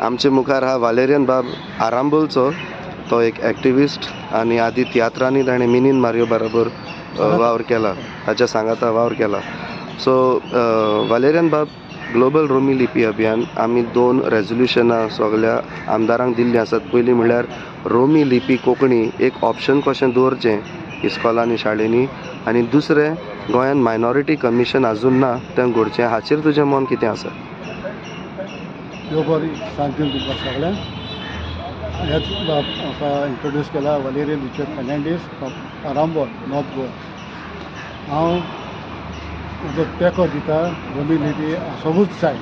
आमचे मुखार हा वालेरियन बाब आरांबोलचो. तो एक एक्टिविस्ट आनी आदी तियात्रांनी ताणें मिनीन मारियो बरोबर वावर केला, ताच्या सांगाता वावर केला. सो वालेरियन बाब, ग्लोबल रोमी लिपी अभियान आमी दोन रेजोल्युशनां सगल्या आमदारांक दिल्लीं आसात. पयलीं म्हणल्यार रोमी लिपी कोंकणी एक ऑप्शन कशें दवरचें इस्कोलांनी, शाळेंनी आनी दुसरें गोंयान मायनॉरिटी कमिशन आजून ना, तें घडचें. हाचेर तुजें मन कितें आसा? देव बरी सांजदिन तुमकां सगळ्यांक. हेच म्हाका इंट्रोड्यूस केला, Valerian Richard Fernandes from Arambol, north Goa. हांव म्हजो तेंको दिता, रोमी लिपी आसोकूच जाय.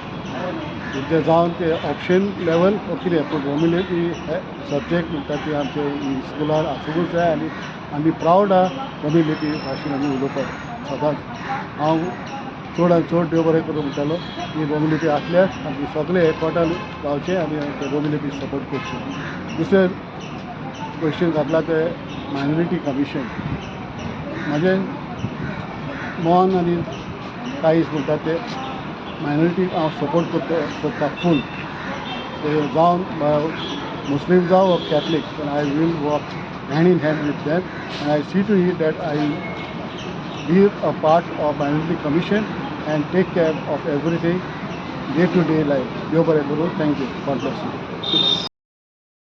तें जावन ते ऑप्शन लेवल कितें, पूण रोमी लिपी हे सब्जेक्ट म्हणटा ती आमचे स्कुलार आसूंकूच जाय आनी आमी प्रावड आहा रोमी लिपी भाशेन आमी उलोवपाक सदांच. हांव चड आनी चड देव बरें करूं म्हणटालो की रोमी लिपी आसल्यार आमी सगळे एकवटान रावचे आनी ते रोमी लिपी सपोर्ट करचे. दुसरें क्वेश्चन घातला ते मायनॉरिटी कमिशन. म्हाजें मन आनी काळीज म्हणटा ते मायनॉरिटी हांव सपोर्ट करता, करता फूल. ते जावन मुस्लीम जावं वा कॅथलीक, पूण I will work hand in hand with them and I see to it that I be a part of minority commission and take care of everything, day to day life. देव बरें करूं. Thank you. God bless you.